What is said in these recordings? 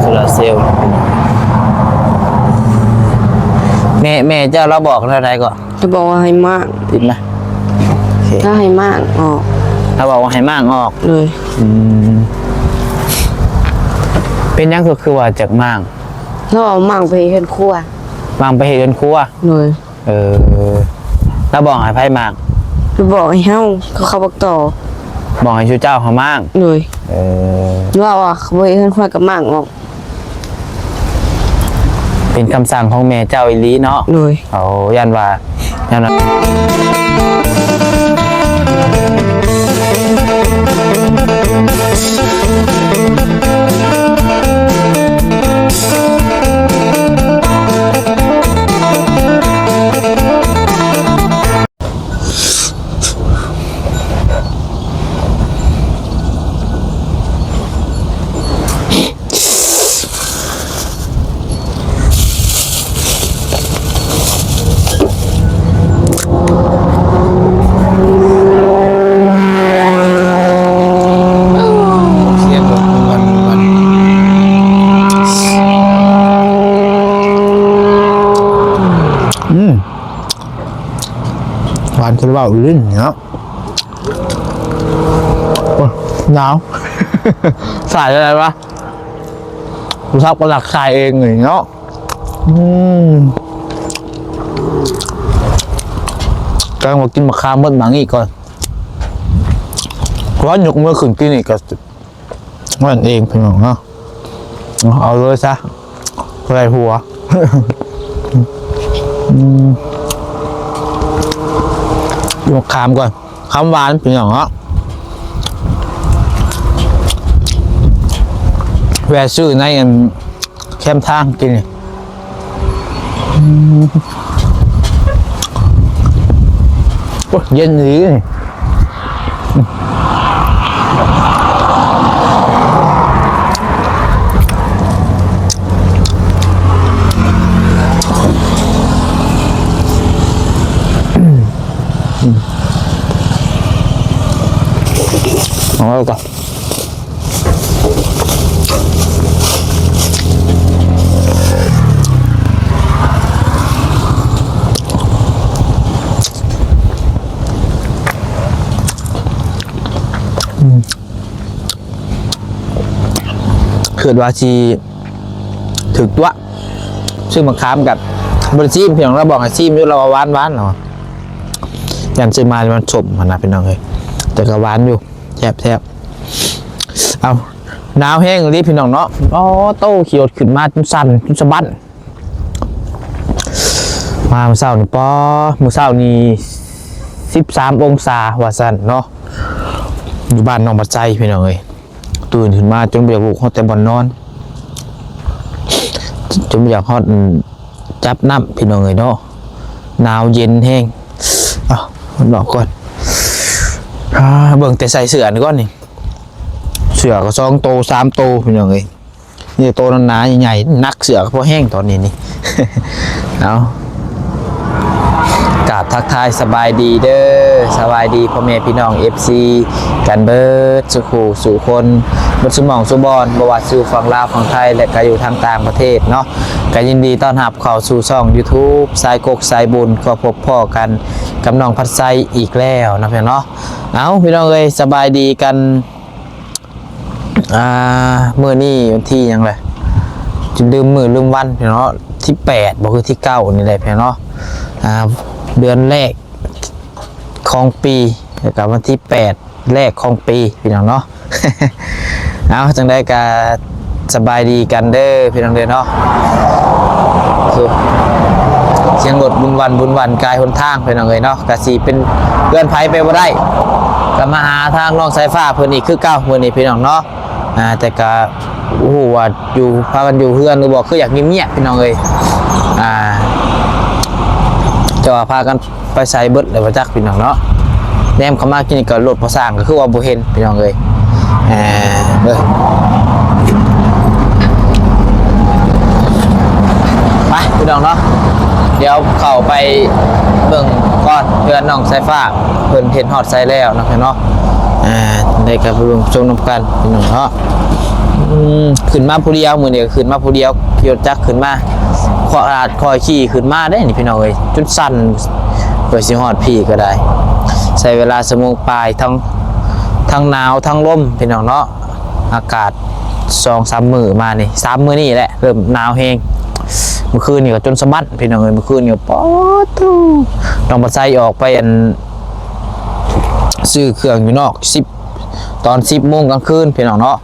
ໂຊລາເຊວ. ແມ່ ແມ່ເຈົ້າລາວບອກແນວໃດກໍ? ລາວບອກວ່າໃຫ້ມ້າງ ຕິດນະ. ໂອເຄ ຖ້າໃຫ້ມ້າງອອກ. ລາວບອກວ່າໃຫ້ມ້າງອອກ. ໂດຍ. ອືມ ເປັນຫຍັງຄື ຄືວ່າຈາກມ້າງ? ລາວເອົາມ້າງໄປເຮັດເຮືອນຄົວ. ມ້າງໄປເຮັດເຮືອນຄົວ? ໂດຍ. ເອີ ລາວບອກໃຫ້ໃຜມ້າງ? ລາວບອກໃຫ້ເຮົາ ເຂົາບັກຕໍ່. ບອກໃຫ້ຊຸເຈົ້າເຮົາມ້າງ? ໂດຍ. ເອີ ລາວວ່າເຂົາບໍ່ເຮັດເຮືອນຄົວກໍມ້າງອອກ. ເປັນຄຳສັ່ງຂອງແມ່ເຈົ້າອີ່ຫຼີເນາະ? ໂດຍ. ເອົາ ຢ້ານວ່າ ຢ້ານວ່າ ອືມ ຫວານຄືເວົ້າອີ່ຫຼີເນາະ. ໂອ້ຍ ໜາວ ສາຍອະໄລວະ? ຜູ້ຊາວກໍລັກສາຍເອງນີ້ເນາະ. ອືມ ກຳລັງວ່າກິນໝາກຂາມໝົດໝາກນີ້ກ່ອນ ເພາະວ່າຍົກມືຂຶ້ນກິນນີ້ກໍ ນັ້ນເອງພີ່ນ້ອງເນາະ. ເອົາເລີຍຊະ ບໍ່ໄດ້ຫົວ. ອືມ ກິນໝາກຂາມກ່ອນ ຄຳຫວານພີ່ນ້ອງເນາະ. ແວ່ຊື້ໃນອັນ ແຄມທາງກິນນີ້. ອືມ ໂອ້ຍ ເຢັນດີ. ເອົາໄວ້ກ່ອນ. ອືມ ຄິດວ່າຊິຖືກຕົວະ ຊື້ໝາກຂາມກັບບໍ່ໄດ້ຊີມ ພີ່ນ້ອງ ລາວບອກໃຫ້ຊີມຢູ່ ລາວວ່າຫວານໆ ລາວວ່າ ຢ້ານຊື້ມາມັນສົ້ມຫັ້ນນະ ພີ່ນ້ອງເອີຍ ແຕ່ກໍຫວານຢູ່ ແຊບໆ. ເອົາ ໜາວແຮງອີ່ຫຼີພີ່ນ້ອງເນາະ. ອໍ ໂຕ ຂີ່ລົດຂຶ້ນມາຈົນສັ່ນ ຈົນສະບັ້ນ ມາມື້ເຊົ້ານີ້ ປໍ ມື້ເຊົ້ານີ້ສິບສາມອົງສາວ່າຊັ້ນເນາະ ຢູ່ບ້ານໜອງບາດໄຊ ພີ່ນ້ອງເອີຍ. ຕື່ນຂຶ້ນມາຈົນບໍ່ຢາກລຸກຮອດແຕ່ບ່ອນນອນ ຈົນບໍ່ຢາກຮອດ ອືມ ຈັບນ້ຳ ພີ່ນ້ອງເອີຍເນາະ. ໜາວເຢັນແຮງ. ເອົາ ອອກກ່ອນ. ອາ ເບິ່ງແຕ່ໃສ່ເສື້ອນີ້ກ່ອນນີ້ ເສື້ອກໍສອງໂຕ ສາມໂຕ ພີ່ນ້ອງເອີຍ. ນີ້ໂຕໜາໆ ໃຫຍ່ໆ ໜັກເສື້ອກໍພໍແຮງຕອນນີ້ນີ້. ເອົາ ກາບທັກທາຍສະບາຍດີເດີ ສະບາຍດີພໍ່ແມ່ພີ່ນ້ອງ ເອັຟຊີ ກັນເບິດສູ່ຄູ່ສູ່ຄົນ ເບິດສູ່ໝ່ອງສູ່ບ່ອນ ບໍ່ວ່າຢູ່ຝັ່ງລາວ ຝັ່ງໄທ ແລະ ກະຢູ່ທາງຕ່າງປະເທດເນາະ. ກະຍິນດີຕ້ອນຮັບເຂົ້າສູ່ຊ່ອງຢູທູບ ສາຍກົກສາຍບຸນ ກໍພົບພໍ້ກັນກັບນ້ອງພັດໄຊອີກແລ້ວເນາະ ພີ່ນ້ອງເນາະ. ເອົາ ພີ່ນ້ອງເອີຍ ສະບາຍດີກັນ. ອ່າ ມື້ນີ້ວັນທີຫຍັງແຫຼະ ຈົນລືມມື້ລືມວັນ ພີ່ນ້ອງເນາະ. ທີແປດບໍ່ ຄືທີເກົ້ານີ້ແຫຼະ ພີ່ນ້ອງເນາະ. ອ່າ ເດືອນແລກຂອງປີ ແລ້ວກໍວັນທີແປດແລກຂອງປີ ພີ່ນ້ອງເນາະ. ເອົາ ຈັ່ງໃດກໍ ສະບາຍດີກັນເດີພີ່ນ້ອງເດີເນາະ. ສຽງລົດວຸ່ນວັ່ນວຸ່ນວັ່ນກາຍຫົນທາງພີ່ນ້ອງເອີຍເນາະ. ກະຊິເປັນເຮືອນໃຜໄປບໍ່ໄດ້ ກະມາຫາທາງນ້ອງສາຍຟ້າເພິ່ນອີກຄືເກົ່າມື້ນີ້ພີ່ນ້ອງເນາະ. ອ່າ ແຕ່ກະຮູ້ວ່າຢູ່ ພາກັນຢູ່ເຮືອນຫຼືບໍ່ ຄືຢາກງຽບໆ ພີ່ນ້ອງເອີຍ. ອ່າ ແຕ່ວ່າພາກັນ ໄປໃສເບິດແລ້ວບໍ່ຈັກພີ່ນ້ອງເນາະ. ແນມເຂົ້າມາກິນນີ້ກໍລົດພໍ່ສ້າງກໍຄືວ່າບໍ່ເຫັນພີ່ນ້ອງເອີຍ. ເອີ ເອີ ໄປພີ່ນ້ອງເນາະ ດຽວເຂົ້າໄປເບິ່ງກ່ອນ ເຮືອນນ້ອງສາຍຟ້າເພິ່ນເຮັດຮອດໃສແລ້ວເນາະພີ່ນ້ອງເນາະ. ອ່າ ໄດ້ກໍໄປເບິ່ງຊົມນຳກັນພີ່ນ້ອງເນາະ. ອືມ ເຂ ຂຶ້ນມາຜູ້ດຽວ ມື້ນີ້ກໍຂຶ້ນມາຜູ້ດຽວ ຂີ່ລົດຈັກຂຶ້ນມາ ຂອດຂອຍຂີ່ຂຶ້ນມາເດ້ນີ້ພີ່ນ້ອງເອີຍ ຈົນສັ່ນ ເພື່ອຊິຮອດພີ້ກໍໄດ້ ໃຊ້ເວລາຊົ່ວໂມງປາຍ ທັງ ທັງໜາວທັງລົມພີ່ນ້ອງເນາະ. ອາກາດສອງສາມມື້ມານີ້ ສາມມື້ນີ້ແຫຼະ ເລີ່ມໜາວແຮງ. ມື້ຄືນນີ້ກໍຈົນສະບັ້ນພີ່ນ້ອງເອີຍ ມື້ຄືນນີ້ ປາດໂທ້ ນ້ອງປາໄຊອອກໄປ ອັນ ຊື້ເຄື່ອງຢູ່ນອກ ສິບ ຕອນສິບໂມງກາງຄືນພີ່ນ້ອງເນາະ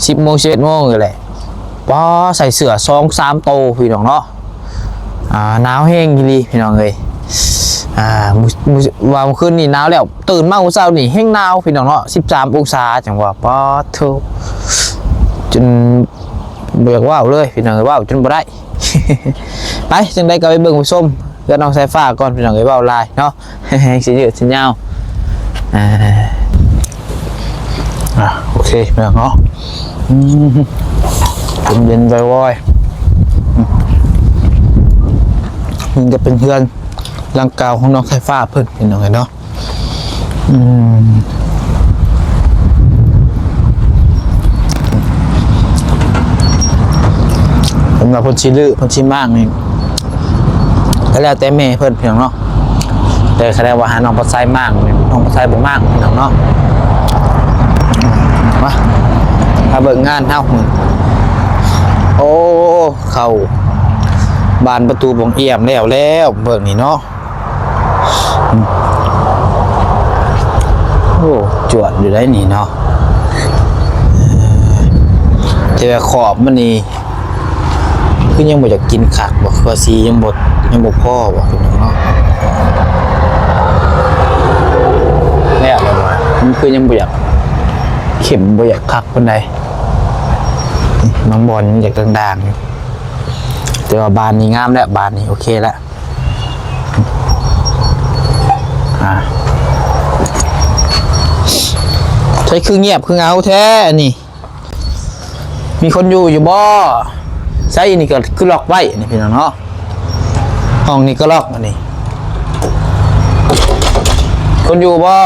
ສິບໂມງ ສິບເອັດໂມງນີ້ແຫຼະ ປາ ໃສ່ເສື້ອສອງສາມໂຕພີ່ນ້ອງເນາະ. ອ່າ ໜາວແຮງອີ່ຫຼີພີ່ນ້ອງເອີຍ ອ່າ ມື້ ມື້ ວ່າມື້ຄືນນີ້ໜາວແລ້ວ ຕື່ນມາມື້ເຊົ້ານີ້ແຮງໜາວພີ່ນ້ອງເນາະ ສິບສາມອົງສາ ຈັ່ງວ່າ ປາດໂທ້ ຈົນບໍ່ຢາກເວົ້າເລີຍພີ່ນ້ອງເອີຍ ເວົ້າຈົນບໍ່ໄດ້. ໄປ ຈັ່ງໃດກໍໄປເບິ່ງໄປຊົມເຮືອນນ້ອງສາຍຟ້າກ່ອນພີ່ນ້ອງເອີຍ ເວົ້າຫຼາຍເນາະ ແຮງຊິຍືດຊິຍາວ. ອ່າ ອ່າ ໂອເຄພີ່ນ້ອງເນາະ ອືມ ເຢັນໆ ວອຍໆ ອືມ ນີ້ຈະເປັນເຮືອນຫຼັງເກົ່າຂອງນ້ອງສາຍຟ້າເພິ່ນພີ່ນ້ອງເອີຍເນາະ. ອືມ ເພິ່ນວ່າເພິ່ນຊິຮື້ ເພິ່ນຊິມ້າງນີ້ ກໍແລ້ວແຕ່ແມ່ເພິ່ນພີ່ນ້ອງເນາະ ແຕ່ຄັນວ່າໃຫ້ນ້ອງປາໄຊມ້າງນີ້ ນ້ອງປາໄຊບໍ່ມ້າງພີ່ນ້ອງເນາະ. ມາ ມາເບິ່ງງານເຮົາ ໂອ້ ເຂົ້າບານປະຕູປ່ອງອຽມແລ້ວ ແລ້ວເບິ່ງນີ້ເນາະ. ໂອ້ ຈວດຢູ່ໄດ໋ນີ້ເນາະ ແຕ່ວ່າຂອບມັນນີ້ ຄືຍັງບໍ່ຢາກກິນຄັກບໍ່ ຄືວ່າສີຍັງບໍ່ ຍັງບໍ່ພໍບໍ່ພີ່ນ້ອງເນາະ. ແລ້ວ ແລ້ວບໍ່ ມັນຄືຍັງບໍ່ຢາກເຂັ້ມ ບໍ່ຢາກຄັກປານໃດ ບາງບ່ອນຍັງຢາກດ່າງໆຢູ່ ແຕ່ວ່າບານນີ້ງາມແລ້ວ ບານນີ້ໂອເຄແລ້ວ. ອ່າ ໃສຄືງຽບຄືເຫງົາແທ້ອັນນີ້ ມີຄົນຢູ່ຢູ່ບໍ່? ໃສນີ້ກໍຄືລັອກໄວ້ນີ້ພີ່ນ້ອງເນາະ ຫ້ອງນີ້ກໍລັອກອັນນີ້ ຄົນຢູ່ບໍ່?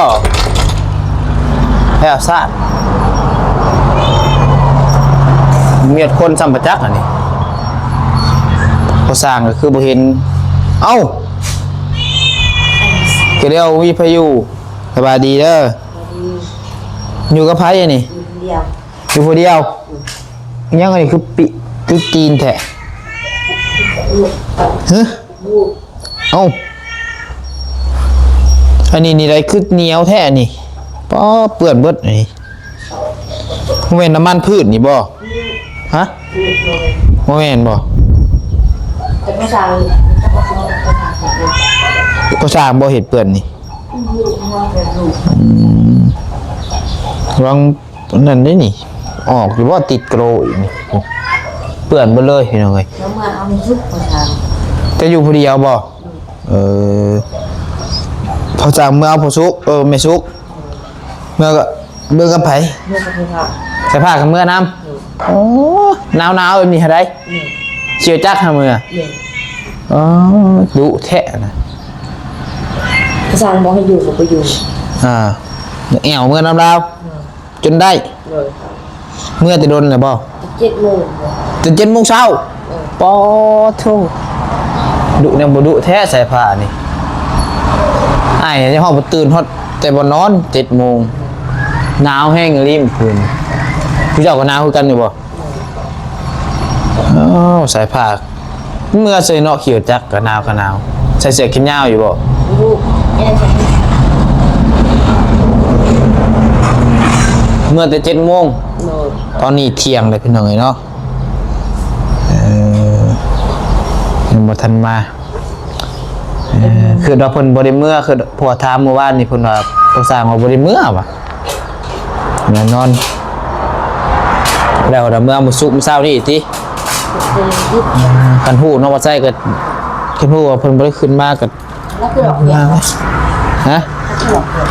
ແລ້ວຊາດ ມີຄົນຊ້ຳປະຈັກອັນນີ້ ພໍສ້າງກໍຄືບໍ່ເຫັນ ເອົ້າ ກະດຽວມີພາຍຸ. ສະບາຍດີເດີ ສະບາຍດີ ຢູ່ກັບໃຜອັນນີ້? ຢູ່ຄົນດຽວ ຢູ່ຜູ້ດຽວ ອືມ ຫຍັງອັນນີ້ຄືປິ ຕິດຕີນແທ້? ຫື? ເອົ້າ ອັນນີ້ນີ້ໃດຄືໜຽວແທ້ອັນນີ້ ປາ ເປື້ອນເບິດອັນນີ້ ບໍ່ແມ່ນນ້ຳມັນພືດນີ້ບໍ່? ຮະ? ບໍ່ແມ່ນບໍ່? ແຕ່ພາສາ ພາສາບໍ່ເຮັດເປື້ອນນີ້ ອືມ ລອງ ອັນນັ້ນເດ້ນີ້ ອອກຢູ່ບໍ່ ຕິດກະໂຫຼອີກນີ້ ເປື້ອນເບິດເລີຍພີ່ນ້ອງເອີຍ ແລ້ວເມື່ອເອົາສຸກພາສາ ແຕ່ຢູ່ຜູ້ດຽວບໍ່? ອືມ ເອີ ພາສາເມື່ອເອົາພໍ່ສຸກ ເອີ ແມ່ສຸກ ເມື່ອ ເມື່ອກັບໃຜ? ເມື່ອກັບໃຜ? ໃສ່ຜ້າກັບເມື່ອນຳ ໂອ້ ໜາວໆ ແບບນີ້ຫາໄດ້ ອືມ ຂີ່ຈັກຫາເມື່ອ ອືມ ອໍ ດຸແທ້ນະ ພາສາບໍ່ໃຫ້ຢູ່ກໍບໍ່ຢູ່ ອ່າ ແອວເມື່ອນຳລາວ ອືມ ຈົນໄດ້ ໂດຍ ເມື່ອແຕ່ດົນແລ້ວບໍ່? ເຈັດໂມງ ແຕ່ເຈັດໂມງເຊົ້າ ເອີ ປາໂທ້ ດຸຍັງບໍ່ດຸແທ້ສາຍຟ້ານີ້ ອ້າຍຍັງຮອດບໍ່ຕື່ນ ຮອດແຕ່ບໍ່ນອນ ເຈັດໂມງ ໜາວແຮງອີ່ຫຼີມື້ຄືນ ຜູ້ເຈົ້າກໍໜາວຄືກັນຢູ່ບໍ່? ເອີ ອ້າວ ສາຍຟ້າ ເມື່ອໃສ່ເນາະ ຂີ່ຈັກກະໜາວກະໜາວ ໃສ່ເສື້ອແຂນຍາວຢູ່ບໍ່? ເມື່ອແຕ່ເຈັດໂມງ ໂດຍ ຕອນນີ້ທ່ຽງແລ້ວພີ່ນ້ອງເອີຍເນາະ ເອີ ຍັງບໍ່ທັນມາ ເອີ ອືມ ຄືວ່າເພິ່ນບໍ່ໄດ້ເມືອ ຄື ເພາະວ່າຖາມມື້ວານນີ້ ເພິ່ນວ່າ ພໍ່ຊ່າງວ່າບໍ່ໄດ້ເມືອວ່າ ແນ່ນອນ ແລ້ວເມື່ອມື້ສຸກມື້ເຊົ້ານີ້ຕິ ຄັນຮູ້ເນາະວ່າໃສ່ກໍ ຄັນຮູ້ວ່າເພິ່ນບໍ່ໄດ້ຂຶ້ນມາກໍ ລາວຄືຫຼອກເພິ່ນ ຮະ? ລາວຄືຫຼອກເພິ່ນ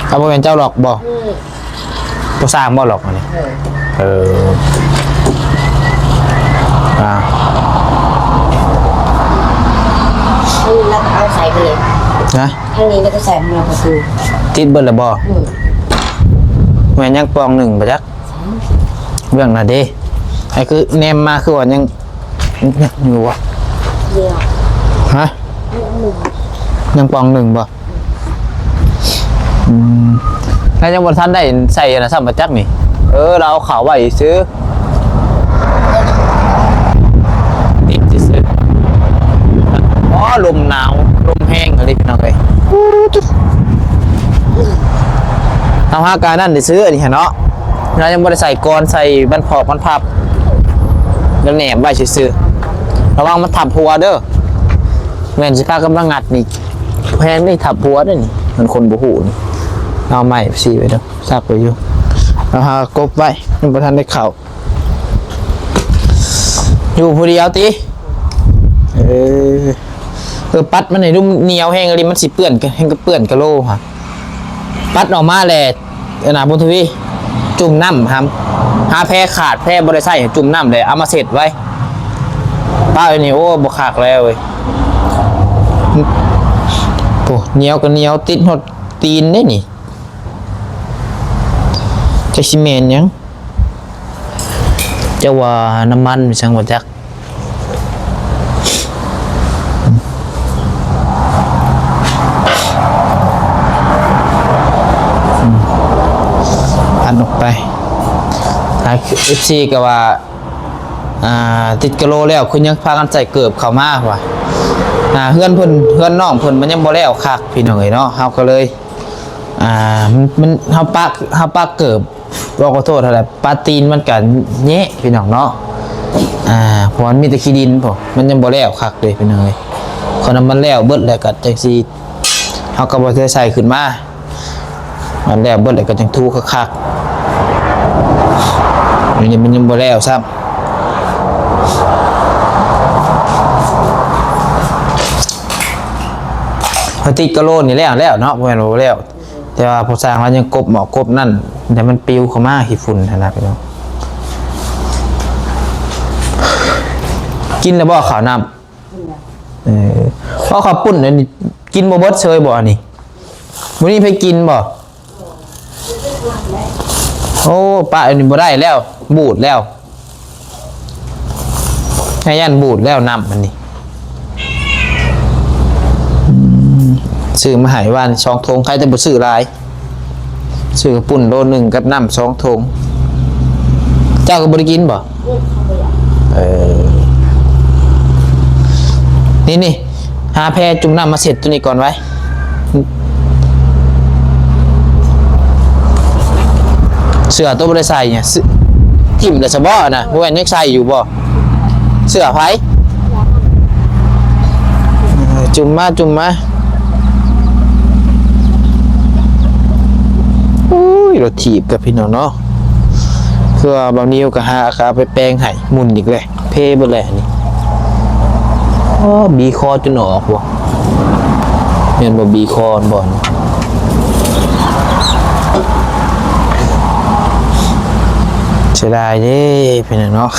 ເອົາ ບໍ່ແມ່ນເຈົ້າຫຼອກບໍ່? ອືມ ຜູ້ສ້າງບໍ່ຫຼອກອັນນີ້? ເອີ ເອີ ອ່າ ທາງນີ້ລາວກໍເອົາໃສ່ໄປເລີຍ ຮະ? ທາງນີ້ລາວກໍໃສ່ເມືອປະຕູ ຕິດເບິດແລ້ວບໍ່? ອືມ ແມ່ນຍັງປ່ອງໜຶ່ງບໍ່ຈັກ? ເບື້ອງນັ້ນເດ້ ອ້າຍຄືແນມມາຄືວ່າຍັງ ຍັງຢູ່ບໍ່? ດຽວ ຮະ? ຍັງໜຶ່ງ ຍັງປ່ອງໜຶ່ງບໍ່? ອືມ ລາວຍັງບໍ່ທັນໄດ້ໃສ່ອັນນັ້ນຊ້ຳ ບໍ່ຈັກນີ້. ເອີ ລາວເອົາເຂົ້າໄວ້ຊື່ ຕິດຊື່ໆ. ອໍ ລົມໜາວ ລົມແຮງອີ່ຫຼີພີ່ນ້ອງເອີຍ. ເອົາຫາການນັ້ນຊື່ ອັນນີ້ຫັ້ນເນາະ. ລາວຍັງບໍ່ໄດ້ໃສ່ກອນ ໃສ່ບັນພອກບັນພັບ ແລ້ວແໜບໄວ້ຊື່ໆ. ລະວັງມັນທັບຫົວເດີ. ແມ່ນຊິພາກັນມາງັດນີ້ ແພງນີ້ ທັບຫົວເດ້ນີ້. ມັນຄົນບໍ່ຮູ້ນີ້. ເອົາໄມ້ຊີ້ໄວ້ເດີ ສັກໄວ້ຢູ່. ເອົາຫາກົບໄວ້ ຍັງບໍ່ທັນໄດ້ເຂົ້າ. ຢູ່ຜູ້ດຽວຕິ? ເອີ ເອີ ປັດມັນໃຫ້ດູໜຽວແຮງອີ່ຫຼີ ມັນຊິເປື້ອນ ແຮງກໍເປື້ອນກະໂລຫັ້ນ. ປັດອອກມາແລ້ວ ອັນນ່າ ບຸນທະວີ ຈຸ່ມນ້ຳຫັ້ນ ຫາແພຂາດ ແພບໍ່ໄດ້ໃຊ້ ຈຸ່ມນ້ຳແລ້ວເອົາມາເຊັດໄວ້. ປະໄວ້ນີ້ ໂອ້ ບໍ່ຄັກແລ້ວເວີຍ. ໂອ້ ໜຽວກໍໜຽວ ຕິດຮອດຕີນເດ້ນີ້. ຈັກຊິແມ່ນຫຍັງ? ເຈົ້າວ່ານ້ຳມັນມີຫຍັງບໍ່ຈັກ. ອັນອອກໄປ ເອັຟຊີກໍວ່າ ອ່າ ຕິດກະໂລແລ້ວ ຄືຍັງພາກັນໃສ່ເກີບເຂົ້າມາວ່າ ອ່າ ເຮືອນເພິ່ນ ເຮືອນນ້ອງເພິ່ນມັນຍັງບໍ່ແລ້ວຄັກ ພີ່ນ້ອງເອີຍເນາະ. ເຮົາກໍເລີຍ ອ່າ ມັນ ມັນ ເຮົາປະ ເຮົາປະເກີບ ເວົ້າຂໍໂທດຫັ້ນແຫຼະ ປະຕີນມັນກະແຍະ ພີ່ນ້ອງເນາະ. ອ່າ ເພາະມັນມີແຕ່ຂີ້ດິນພຸ້ນ ມັນຍັງບໍ່ແລ້ວຄັກເດ້ ພີ່ນ້ອງເອີຍ. ຄັນວ່າມັນແລ້ວເບິດແລ້ວກະຈັ່ງຊິ ເຮົາກໍບໍ່ໄດ້ໃສ່ຂຶ້ນມາ. ມັນແລ້ວເບິດແລ້ວກໍຈັ່ງຖູຄັກໆ. ອັນນີ້ມັນຍັງບໍ່ແລ້ວຊ້ຳ. ເຮົາຕິດກະໂລນີ້ແລ້ວ ແລ້ວເນາະ ບໍ່ແມ່ນວ່າບໍ່ແລ້ວ. ແຕ່ວ່າຜູ້ຊ່າງລາວຍັງກົບໝໍ້ກົບນັ້ນ ແຕ່ມັນປິວເຂົ້າມາ ຂີ້ຝຸ່ນຫັ້ນນະພີ່ນ້ອງ. ກິນແລ້ວບໍ່ເຂົ້ານ້ຳ? ເອີ ເອົາເຂົ້າປຸ້ນອັນນີ້ກິນບໍ່ເບິດເຊີຍບໍ່ອັນນີ້? ມື້ນີ້ໃຜກິນບໍ່? ໂອ້ ປະອັນນີ້ບໍ່ໄດ້ແລ້ວ ບູດແລ້ວ. ໃຫ້ຢ້ານບູດແລ້ວນ້ຳອັນນີ້. ອືມ ຊື້ມາໃຫ້ວານສອງຖົງ ໃຜແຕ່ບໍ່ຊື້ຫຼາຍ. ຊື້ເຂົ້າປຸ້ນໂລໜຶ່ງກັບນ້ຳສອງຖົງ. ເຈົ້າກໍບໍ່ໄດ້ກິນບໍ່? ເອີ ນີ້ໆ ຫາແພຈຸ່ມນ້ຳມາເຊັດໂຕນີ້ກ່ອນໄວ້. ເສື້ອໂຕບໍ່ໄດ້ໃສ່ ຫຍັງ ຖິ້ມແລ້ວຊະບໍນະ? ບໍ່ແມ່ນຍັງໃສ່ຢູ່ບໍ່? ເສື້ອໃຜ? ເອີ ຈຸ່ມມາ ຈຸ່ມມາ. ໂອ້ຍ ລົດຖີບກັບພີ່ນ້ອງເນາະ. ຄືວ່າບ່າວນິວກໍຫາ ກໍເອົາໄປແປງໃຫ້ ໝຸ່ນອີກແລ້ວ ເພເບິດແລ້ວນີ້. ອໍ ບີຄໍຈົນອອກບໍ່? ແມ່ນບໍ່ ບີຄໍບໍ່? ເສຍດາຍເດ້ພີ່ນ້ອງເນາະ.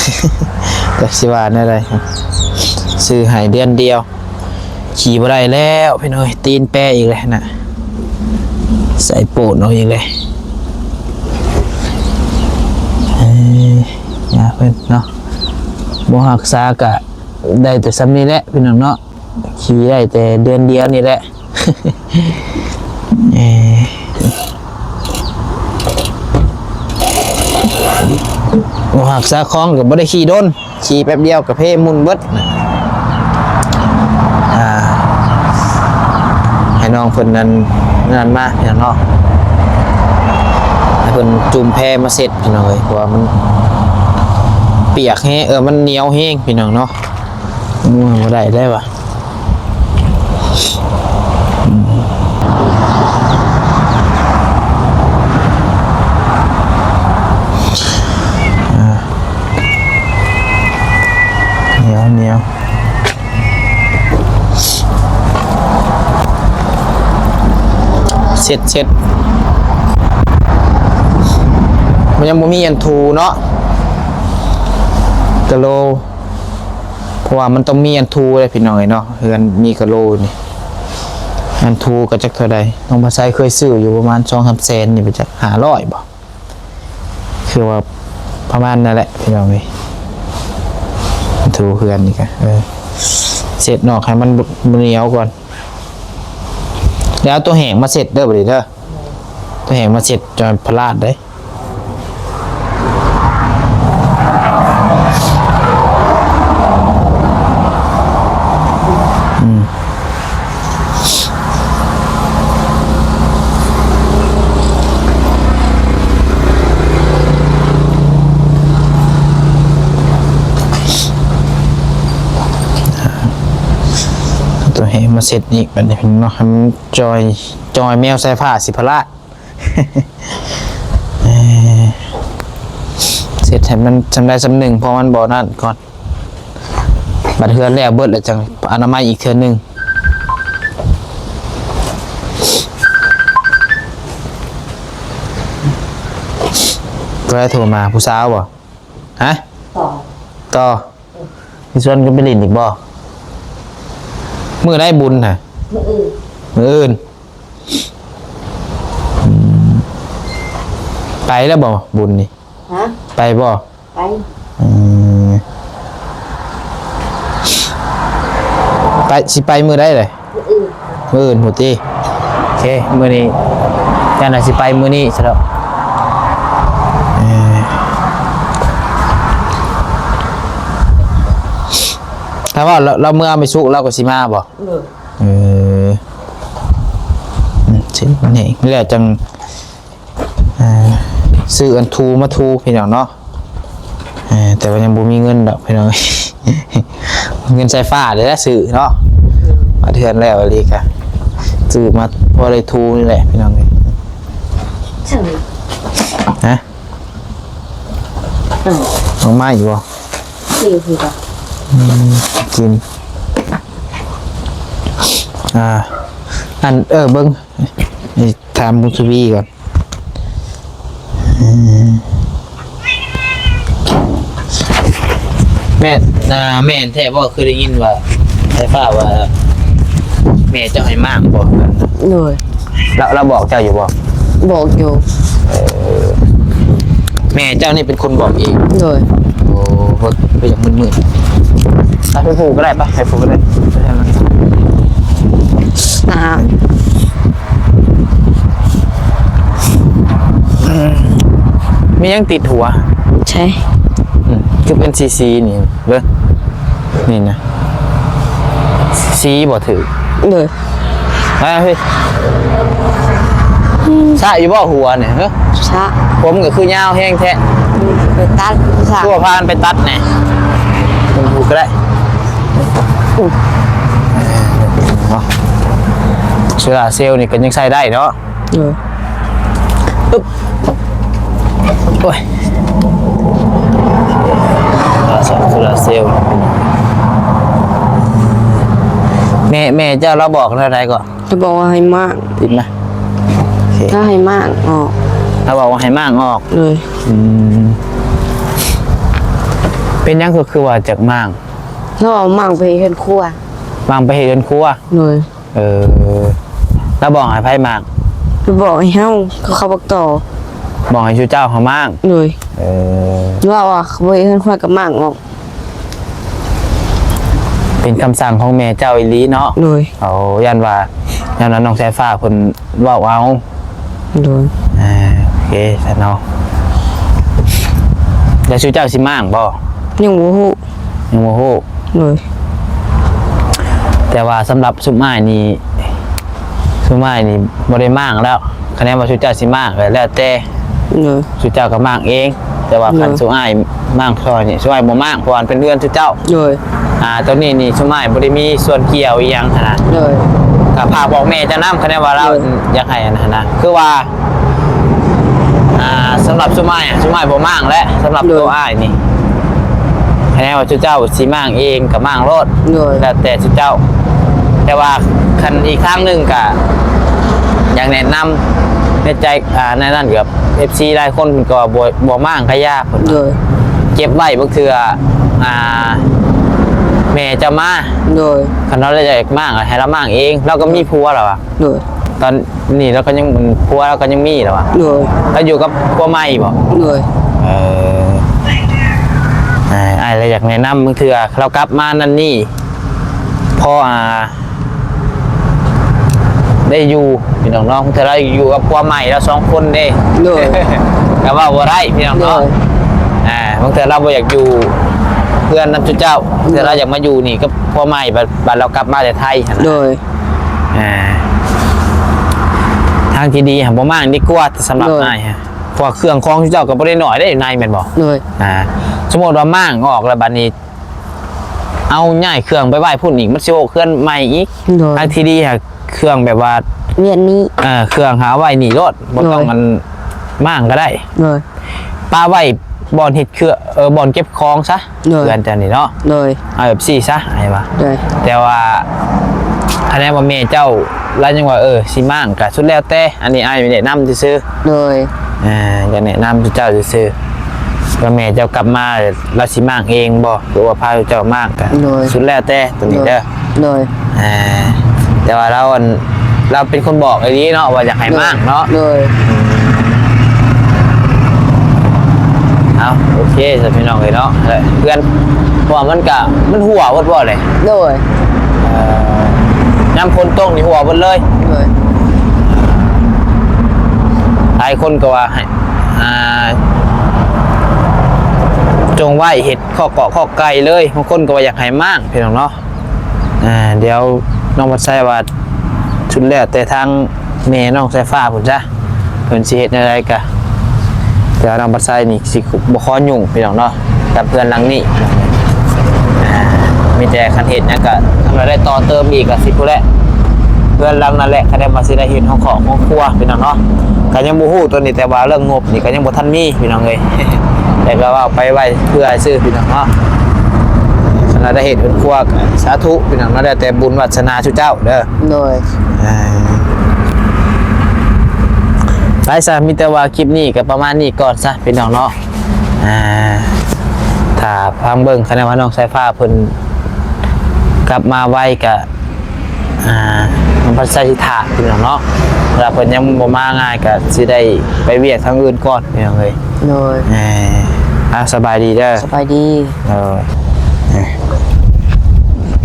ຈັກຊິວ່າແນວໃດ ຊື້ໃຫ້ເດືອນດຽວ ຂີ່ບໍ່ໄດ້ແລ້ວພີ່ນ້ອງເອີຍ. ຕີນແປອີກແລ້ວນະ ໃສ່ໂປນອອກອີກແລ້ວ. ເອີ ຢ່າເພິ່ນເນາະ ບໍ່ຮັກສາກະໄດ້ແຕ່ສ່ຳນີ້ແຫຼະພີ່ນ້ອງເນາະ. ຂີ່ໄດ້ແຕ່ເດືອນດຽວນີ້ແຫຼະ. ເອີ ບໍ່ຮັກສາຂອງກໍບໍ່ໄດ້ຂີ່ດົນ. ຂີ່ແປັບດຽວກະເພໝຸ່ນເບິດ. ອ່າ ໃຫ້ນ້ອງເພິ່ນນັ້ນ ນັ້ນມາພີ່ນ້ອງເນາະ ໃຫ້ເພິ່ນຈຸ່ມແພມາເຊັດພີ່ນ້ອງເອີຍ ເພາະວ່າມັນປຽກແຮງ ເອີ ມັນໜຽວແຮງພີ່ນ້ອງເນາະ. ໂອ້ຍ ບໍ່ໄດ້ແລ້ວວ່າ. ອືມ ອ່າ ໜຽວ ໜຽວ ເຊັດ ເຊັດ. ມັນຍັງບໍ່ມີອັນຖູເນາະ ກະໂລ. ເພາະວ່າມັນຕ້ອງມີອັນຖູເດ້ພີ່ນ້ອງເອີຍເນາະ ເຮືອນມີກະໂລນີ້. ອັນຖູກໍຈັກເທົ່າໃດ ນ້ອງພາໄຊເຄີຍຊື້ຢູ່ປະມານສອງສາມແສນນີ້ ໄປຈັກຫ້າຮ້ອຍບໍ່ ຄືວ່າປະມານນັ້ນແຫຼະພີ່ນ້ອງເອີຍ. ຖູເຮືອນນີ້ກະ ເອີ ເຊັດນອກໃຫ້ມັນ ບໍ່ ບໍ່ໜຽວກ່ອນ ແລ້ວເອົາຕົວແຫ້ງມາເຊັດເດີ ບັດນີ້ເດີ ຕົວແຫ້ງມາເຊັດ ຈະພະລາດເດ້. ອືມ ຕົວແຫ້ງມາເຊັດອີກ ບັດນີ້ເນາະ ໃຫ້ມັນຈ່ອຍ ຈ່ອຍແມວສາຍຟ້າຊິພະລາດ. ເອີ ເຊັດໃຫ້ມັນສ່ຳໃດສ່ຳໜຶ່ງ ເພາະມັນບໍ່ນັ້ນກ່ອນ ບັດເຮືອນແລ້ວເບິດແລ້ວຈັ່ງອະນາໄມອີກເທື່ອໜຶ່ງ. ຜູ້ໃດໂທມາ ຜູ້ສາວບໍ່? ຮະ? ຕໍ່ ຕໍ່ ຊິຊວນກັນໄປຫຼິ້ນອີກບໍ່? ມື້ໃດບຸນຫະ? ມື້ອື່ນ ມື້ອື່ນ. ອືມ ໄປແລ້ວບໍ່ບຸນນີ້? ຮະ? ໄປບໍ່? ໄປ. ອືມ ໄປ ຊິໄປມື້ໃດເລີຍ? ມື້ອື່ນ ມື້ອື່ນພຸ້ນຕິ. ໂອເຄ ມື້ນີ້ ຢ້ານວ່າຊິໄປມື້ນີ້ຊະດອກ. ເອີ ຖ້າວ່າລາວ ລາວເມືອໄປສຸກ ລາວກໍຊິມາບໍ່? ເອີ ເອີ ອືມ ຊິນີ້ແຫຼະຈັ່ງ ເອີ ຊື້ອັນຖູມາຖູ ພີ່ນ້ອງເນາະ. ເອີ ແຕ່ວ່າຍັງບໍ່ມີເງິນດອກ ພີ່ນ້ອງ ເງິນສາຍຟ້າເດ້ຊື້ເນາະ. ມາເທື່ອແລ້ວອີ່ຫຼີກະ ຊື້ມາພໍໄດ້ຖູນີ້ແຫຼະ ພີ່ນ້ອງເອີຍ. ຮະ? ອືມ ດອກໄມ້ຢູ່ບໍ່? ຊື້ຄືກັນ ອືມ ກິນ ອ່າ ອັນ ເອີ ເບິ່ງ ນີ້ ຖາມບຸນທະວີກ່ອນ. ອືມ ແມ່ນ ອ່າ ແມ່ນແທ້ບໍ່? ຄືໄດ້ຍິນວ່າ ໄຟຟ້າວ່າ ແມ່ເຈົ້າໃຫ້ມ້າງບໍ່? ໂດຍ. ລາວ ລາວບອກເຈົ້າຢູ່ບໍ່? ບອກຢູ່. ເອີ ແມ່ເຈົ້ານີ້ເປັນຄົນບອກເອງ? ໂດຍ. ໂອ້ ເພິ່ນ ເພິ່ນຢາກມືດໆ ໄປ ໄປຜູກກໍໄດ້ ໄປ ໄປຜູກກໍໄດ້. ອ່າ ມີຫຍັງຕິດຫົວ? ໃຊ່. ອືມ ຄືເປັນສີໆນີ້ເບິ່ງ ນີ້ນະ ສີບໍ່ຖືກ. ໂດຍ. ມາພີ່ ສະຢູ່ບໍ່ຫົວນີ້? ຮະ ສະ. ຜົມກໍຄືຍາວແຮງແທ້. ໄປຕັດ ສະ ທົ່ວພານໄປຕັດແດ່ ມັນຮູ້ກໍໄດ້. ເນາະ ໂຊລາເຊວນີ້ກໍຍັງໃຊ້ໄດ້ເນາະ. ເອີ ອຶບ ໂອ້ຍ ໂຊລາເຊວ ແມ່ ແມ່ເຈົ້າລາວບອກແນວໃດກໍ? ລາວບອກວ່າໃຫ້ມ້າງ ຕິດມາ ໂອເຄ ລາວໃຫ້ມ້າງອອກ. ລາວບອກວ່າໃຫ້ມ້າງອອກ. ໂດຍ. ອືມ ເປັນຫຍັງຄື ຄືວ່າຈາກມ້າງ? ລາວເອົາມ້າງໄປເຮັດເຮືອນຄົວ. ມ້າງໄປເຮັດເຮືອນຄົວ? ໂດຍ. ເອີ ລາວບອກໃຫ້ໃຜມ້າງ? ລາວບອກໃຫ້ເຮົາ ເຂົາບັກຕໍ່ ບອກໃຫ້ຊຸເຈົ້າເຮົາມ້າງ. ໂດຍ. ເອີ ລາວວ່າ ເຂົາບໍ່ເຮັດເຮືອນຄົວກໍມ້າງອອກ. ເປັນຄຳສັ່ງຂອງແມ່ເຈົ້າອີ່ຫຼີເນາະ. ໂດຍ. ເອົາ ຢ້ານວ່າ ຢ້ານວ່ານ້ອງສາຍຟ້າເພິ່ນເວົ້າເອົາ. ໂດຍ. ອ່າ ໂອເຄຊັ້ນເນາະ. ແລ້ວຊຸເຈົ້າຊິມ້າງບໍ່? ຍັງບໍ່ຮູ້. ຍັງບໍ່ຮູ້. ໂດຍ. ແຕ່ວ່າສຳລັບຊຸອ້າຍນີ້ ຊຸອ້າຍນີ້ບໍ່ໄດ້ມ້າງແລ້ວ. ຄະແນນວ່າຊຸເຈົ້າຊິມ້າງກໍແລ້ວແຕ່ ໂດຍ ຊຸເຈົ້າກໍມ້າງເອງ. ແຕ່ວ່າ ໂດຍ ຄັນຊຸອ້າຍມ້າງຊ່ອຍນີ້ ຊຸອ້າຍບໍ່ມ້າງ ເພາະວ່າມັນເປັນເຮືອນຊຸເຈົ້າ. ໂດຍ. ອ່າ ໂຕນີ້ນີ້ຊຸອ້າຍບໍ່ໄດ້ມີສ່ວນກ່ຽວອີ່ຫຍັງຫັ້ນນະ. ໂດຍ. ກໍຝາກບອກແມ່ເຈົ້ານຳ ຄະແນນວ່າລາວ ໂດຍ ຢາກໃຫ້ອັນນັ້ນນະ ຄືວ່າ ອ່າ ສຳລັບຊຸອ້າຍ ຊຸອ້າຍບໍ່ມ້າງແຫຼະ. ສຳລັບ ໂດຍ ໂຕອ້າຍນີ້ ຄະແນນວ່າຊຸເຈົ້າຊິມ້າງເອງກໍມ້າງໂລດ. ໂດຍ. ແລ້ວແຕ່ຊຸເຈົ້າ. ແຕ່ວ່າຄັນອີກທາງໜຶ່ງກໍຢາກແນະນຳໃນໃຈ ອ່າ ໃນນັ້ນ ແບບ ເອັຟຊີ ຫຼາຍຄົນເພິ່ນກໍບໍ່ ບໍ່ມ້າງກະຢ່າ ເພິ່ນວ່າ ໂດຍ ເກັບໄວ້ບາງເທື່ອ ອ່າ ແມ່ເຈົ້າມາ. ໂດຍ. ຄັນລາວຢາກມ້າງ ໃຫ້ລາວມ້າງເອງ. ລາວກໍມີຜົວແລ້ວວ່າ. ໂດຍ. ຕອນນີ້ລາວກໍຍັງ ຜົວລາວກໍຍັງມີແລ້ວວ່າ. ໂດຍ. ລາວຢູ່ກັບຜົວໃໝ່ບໍ່? ໂດຍ. ເອີ ອ່າ ແລ້ວຢາກແນະນຳ ບາງເທື່ອລາວກັບມານັ້ນນີ້ ພໍ ອ່າ ໄດ້ຢູ່ ພີ່ນ້ອງເນາະ, ບາງເທື່ອລາວຢູ່ກັບຜົວໃໝ່ລາວສອງຄົນເດ້. ໂດຍ. ກໍເວົ້າບໍ່ໄດ້ ພີ່ນ້ອງເນາະ. ໂດຍ. ອ່າ ບາງເທື່ອລາວບໍ່ຢາກຢູ່ເຮືອນນຳຊຸມເຈົ້າ, ບາງເທື່ອລາວຢາກມາຢູ່ນີ້ກັບຜົວໃໝ່ ບັດ ບັດລາວກັບມາແຕ່ໄທຫັ້ນນະ. ໂດຍ. ອ່າ ທາງທີ່ດີຫາບໍ່ມ້າງດີກວ່າ ສຳລັບ ໂດຍ ອ້າຍ ເພາະວ່າເຄື່ອງຂອງເຈົ້າກໍບໍ່ໄດ້ໜ້ອຍເດ້ຢູ່ໃນ ແມ່ນບໍ່? ໂດຍ. ອ່າ ສົມມຸດວ່າມ້າງອອກແລ້ວ ບັດນີ້ເອົາຍ້າຍເຄື່ອງໄປໄວ້ພຸ້ນອີກ ມັນຊິໂອກເຮືອນໃໝ່ອີກ. ໂດຍ. ທາງທີ່ດີຫາເຄື່ອງແບບວ່າ ວຽນນີ້ ເອີ ເຄື່ອງຫາໄວ້ນີ້ໂລດ ບໍ່ຕ້ອງ ໂດຍ ອັນມ້າງກໍໄດ້. ໂດຍ. ປະໄວ້ບ່ອນເຮັດເຄື່ອງ ເອີ ບ່ອນເກັບຂອງຊະ. ໂດຍ. ເຮືອນເຈົ້ານີ້ເນາະ. ໂດຍ. ເອົາແບບຊີ້ຊະ ອ້າຍວ່າ. ໂດຍ. ແຕ່ວ່າຄະແນນວ່າແມ່ເຈົ້າລາວຍັງວ່າ ເອີ ຊິມ້າງ ກະສຸດແລ້ວແຕ່, ອັນນີ້ອ້າຍແນະນຳຊື່ໆ. ໂດຍ. ເອີ ຢາກແນະນຳເຈົ້າຊື່ໆ ວ່າແມ່ເຈົ້າກັບມາລາວຊິມ້າງເອງບໍ່ ຫຼືວ່າພາເຈົ້າມ້າງ ກະ ໂດຍ ສຸດແລ້ວແຕ່ໂຕນີ້ເດີ. ໂດຍ. ເອີ ແຕ່ວ່າລາວ ອັນ ລາວເປັນຄົນບອກອີ່ຫຼີເນາະ ວ່າຢາກໃຫ້ ໂດຍ ມ້າງເນາະ. ໂດຍ. ເອົາ ໂອເຄຊະ ພີ່ນ້ອງເອີຍເນາະ. ເຮືອນ ເພາະວ່າມັນກະ ມັນຮົ່ວເບິດບໍ່ເລີຍ. ໂດຍ. ເອີ ຍາມຝົນຕົກນີ້ຮົ່ວເບິດເລີຍ. ໂດຍ. ຫຼາຍຄົນກໍວ່າໃຫ້ ອ່າ ຈົ່ງໄວ້ເຮັດ ຄອກກອກຄອກໄກ່ເລີຍ, ບາງຄົນກໍວ່າຢາກໃຫ້ມ້າງ ພີ່ນ້ອງເນາະ. ອ່າ ດຽວນ້ອງພັດໄຊວ່າ ສຸດແລ້ວແຕ່ທາງແມ່ນ້ອງສາຍຟ້າພຸ້ນຊະ ເພິ່ນຊິເຮັດແນວໃດກະ ແຕ່ວ່ານ້ອງພັດໄຊນີ້ຊິບໍ່ຂໍຫຍຸ້ງ ພີ່ນ້ອງເນາະ ກັບເຮືອນຫຼັງນີ້. ອ່າ ມີແຕ່ຄັນເຮັດຫຍັງກະ ຄັນວ່າໄດ້ຕໍ່ເຕີມອີກກະຊິພຸ້ນແຫຼະ ເຮືອນຫຼັງນັ້ນແຫຼະ ຄັນໄດ້ວ່າຊິໄດ້ເຮັດຫ້ອງຄອກຫ້ອງຄົວ ພີ່ນ້ອງເນາະ. ກະຍັງບໍ່ຮູ້ໂຕນີ້ ແຕ່ວ່າເລື່ອງງົບນີ້ກະຍັງບໍ່ທັນມີ ພີ່ນ້ອງເອີຍ ແຕ່ກະເວົ້າໄປໄວ້ເພື່ອຊື່ ພີ່ນ້ອງເນາະ. ຄັນວ່າໄດ້ເຮັດເຮືອນຄົວກະສາທຸ ພີ່ນ້ອງເນາະ, ແລ້ວແຕ່ບຸນວາສະໜາຊຸມເຈົ້າເດີ. ໂດຍ. ອ່າ ໄປຊະ ມີແຕ່ວ່າຄລິບນີ້ກະປະມານນີ້ກ່ອນຊະ ພີ່ນ້ອງເນາະ. ອ່າ ຖ້າຟັງເບິ່ງ ຄັນວ່ານ້ອງສາຍຟ້າເພິ່ນກັບມາໄວກະ ອ່າ ນ້ອງພັດໄຊຊິຖ້າ ພີ່ນ້ອງເນາະ. ຖ້າເພິ່ນຍັງບໍ່ມາງ່າຍກະຊິໄດ້ໄປວຽກທາງອື່ນກ່ອນ ພີ່ນ້ອງເອີຍ. ໂດຍ. ເອີ ອ່າ ສະບາຍດີເດີ. ສະບາຍດີ. ເອີ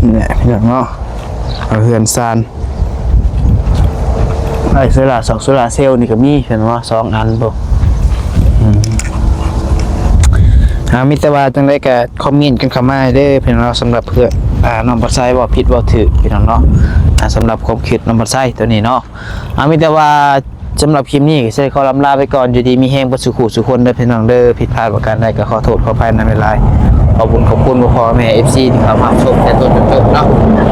ນີ້ແຫຼະ ພີ່ນ້ອງເນາະ ເຮືອນຊານ ໄອ້ໂຊລາ ສອງໂຊລາເຊວນີ້ກໍມີ ເຫັນບໍ່ ສອງອັນພຸ້ນ. ອືມ ອ່າ ມີແຕ່ວ່າຈັ່ງໃດກໍຄອມເມັນກັນເຂົ້າມາເດີພີ່ນ້ອງເນາະ ສຳລັບເພື່ອ ອ່າ ນ້ອງພັດໄຊເວົ້າຜິດເວົ້າຖືກ ພີ່ນ້ອງເນາະ. ອ່າ ສຳລັບຄວາມຄິດນ້ອງພັດໄຊໂຕນີ້ເນາະ. ອ່າ ມີແຕ່ວ່າສຳລັບຄລິບນີ້ກໍຊິໄດ້ຂໍລ່ຳລາໄປກ່ອນ, ຢູ່ດີມີແຮງເບິດສູ່ຄູ່ສູ່ຄົນເດີພີ່ນ້ອງເດີ. ຜິດພາດປະການໃດກໍຂໍໂທດຂໍອະໄພນຳຫຼາຍໆ. ຂອບຄຸນຂອບຄຸນພໍ່ໆແມ່ໆ ເອັຟຊີ ທີ່ເຂົ້າມາຊົມແຕ່ຕົ້ນຈົນຈົບເນາະ.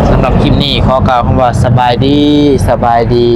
ສຳລັບຄລິບນີ້ຂໍກ່າວຄຳວ່າສະບາຍດີ ສະບາຍດີ.